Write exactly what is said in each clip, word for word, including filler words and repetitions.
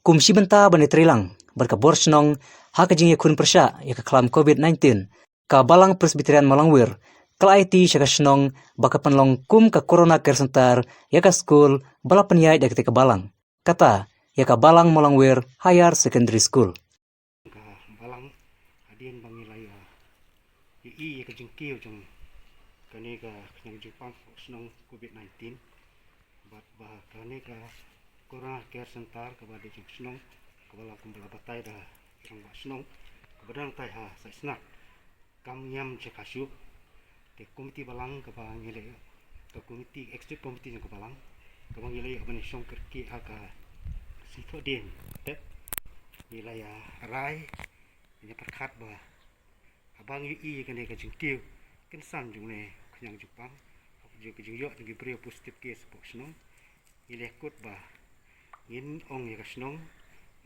Kum shi bynta ban ïatreilang bad ka bor shnong ha ka jingïakhun pyrshah ïa ka khlam covid nineteen, ka Balang Presbyterian Mawlangwir ka la aiti sha ka shnong ba ka pynlong kum ka Corona Care Center ïa ka skul ba la pynïaid da katei ka balang, kata ïa ka Balang Mawlangwir Higher Secondary School. Ka balang, hadien ba ngi la ïa, ïa, ïa ka jingkiew jong kane ka khñiang jingpang shnong covid nineteen, bad ba kane ka Corona Care Center kaba dei jong shnong, kaba la kum ba la batai da i rangbah shnong, kaba dang tai ha Saitnat, kam ñiam jaka shuh. Te komiti balang kaba ngi la, ka komiti, executive committee jong ka balang, kaba ngi la ïa ban shong kyrkieh ha ka sngewthuh dien te ngi la ïa rai, ïa pyrkhat ba haba ngi ïohi ïa kane ka jingkiew kynsan jong une u khñiang jingpang, jong ka jingïoh jong ki briew positive case hapoh shnong, ngi la kut ba ngin ong ïa ka shnong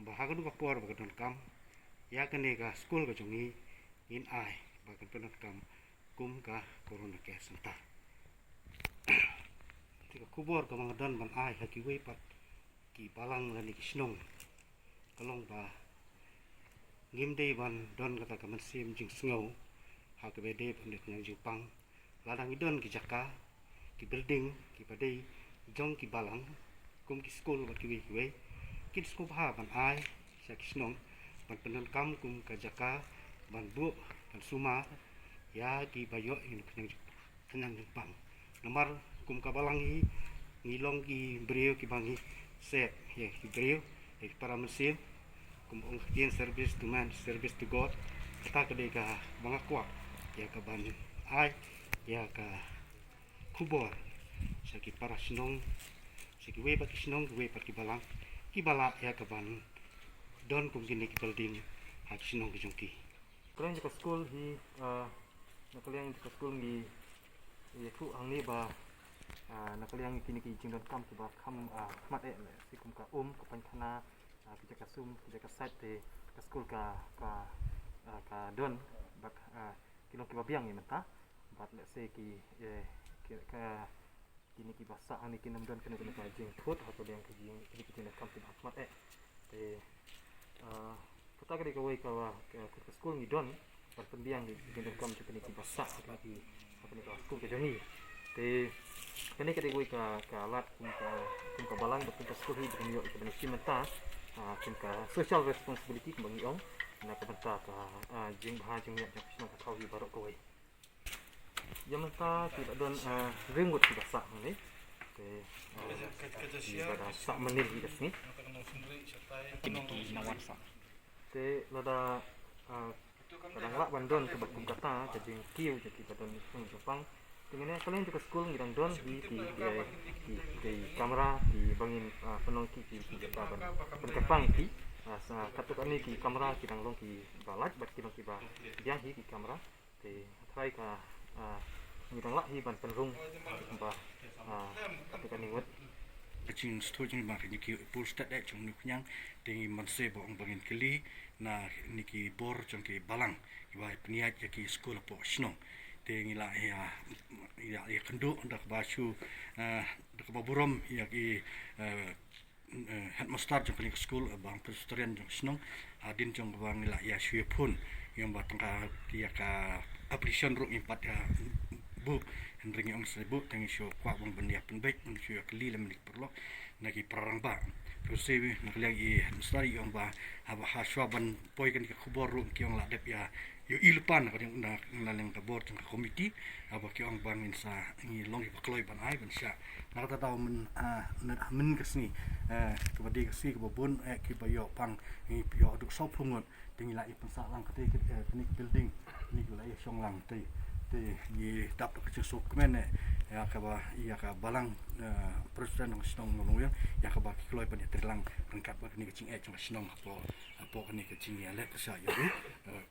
ba ha kano ka por ba ka donkam ïa kane ka skul ka jong ngi, ngin ai ba kan pyndonkam kum ka Corona Care Center. Te ka khubor kaba nga don ban ai ha kiwei pat ki balang lane ki shnong ka long ba ngim dei ban don kata ka mynsiem jingsngew ha kaba dei ban dei khñiang jingpang. Lada ngi don ki jaka, ki building kiba dei jong ki balang, kum ki skul bad kiwei kiwei, kin sngewbha ban ai sha ki shnong ban pyndonkam kum ka jaka ban buh, ban sumar ïa kiba ïoh ïa u khñiang jing, khñiang jingpang. Namar kum ka balang hi ngi long ki briew kiba ngi sep ïa ki briew, ïa ki para mynsiem, kum ong ka ktien, service to man, service to God. Kata ka dei kaba nga kwah ïa ka ban ai ïa ka khubor sha ki para shnong, sha kiwei pat ki shnong, kiwei pat ki balang kiba lah ïa ka ban don kum kine ki building ha ki shnong ki jong ki. Ka liang jong ka skul hi, ah, na ka liang jong ka skul ngi ïathuh hangne ba, ah, na ka liang kine ki jingdonkam kiba kham, ah, khmat eh, lehse kum ka um, ka painkhana, ah, ki jaka sum, ki jaka sait, te ka skul ka, ka, ah, ka don bad, ah, ki long kiba biang ïa mynta. Bad lehse ki, eh, ki, ka, kine kiba sah hangne kin ym don kano kano ka jingthut ha ka liang ka jing, kine ki jingdonkam kiba khmat eh. Te, ah, kata ka dei kawei ka, ka, ka skul ngi don ban pynbiang ïa ki jingdonkam jong kine kiba sah ha kane ki, ha kane ka skul ka jong ngi. Te kane ka dei kawei ka, ka lad kum ka, kum ka balang bad kum ka skul hi ba ngi ïoh ïa ka ban shim bynta, ah, kum ka social responsibility kumba ngi ong, na ka bynta ka, ah, jingbha jingmiat jong ka shnong ka thaw hi baroh kawei. Ïa mynta ki la don, ah, hynriew ngut kiba sah hangne. Te, ah, kiba da sah mynnin hi ka sngi. Kine ki nang wan sah. Te lada, ah, ka dang lah ban don kaba kum kata ka jingkiew jong kiba don khñiang jingpang. Te ngin ïa, ka liang jong ka skul ngi dang don hi ki, ki, ki, ki kamra kiba ngin, ah, pynlong ki, ki, ki jaka ban pynkyrpang ïa ki. Ah, sa katto katne ki kamra ki dang long kiba lait bad ki long kiba biang hi ki kamra. Te hynrei ka, ah, ngi dang lah hi ban pynrung kumba, ah, katto katne ngut. Ka jingsngewthuh jong ngi ba kine ki pule stet eh jong une u khñiang, te ngi mynta ba ong ba ngin kylli na kine ki bor jong ki balang kiba pynïaid ïa ki skul hapoh shnong. Te ngi la ïa, ïa, ïakynduh da kaba shu, ah, da kaba burom ïa ki, ah, eh, headmaster jong kane ka skul, eh, Balang Presbyterian jong ka shnong, hadien jong kaba ngi la ïa shu ïaphone ïa ba tang ka, ïa ka application ruh ngim pat ïa buh, hynrei ngi ong sa buh, te ngi shu kwah ban ïa pynbeit, ngi shu ïa kylli lem na ki paralok, na ki para rangbah. Te shu na ka liang i headmaster i ong ba haba ha shuwa ban poi kane ka khubor ruh ki ong la dep ïa ïohi lypa na ka liang, na, na liang ka bor jong ka komiti, haba ki ong ba ngin sa, ngi long kiba kloi ban ai ban shah. Na kata daw myn, ah, na, mynnin ka sngi, eh, kaba dei ka sngi kaba bun, eh, kiba ïoh pang, ngi ïoh haduh sawphew ngut, te ngi la ïa pynsah lang kata ka, eh, kane ka building, kane ka la ïa shong lang te, te ngi dap da ka jingsngewkmen, eh, ïa kaba, ïa ka balang, eh, Presbyterian jong ka shnong Mawlangwir, ïa kaba ki kloi ban ïatreilang ryngkat bad kane ka jingeh jong ka shnong hapoh, hapoh kane ka jingïaleh pyrshah ïa u, eh,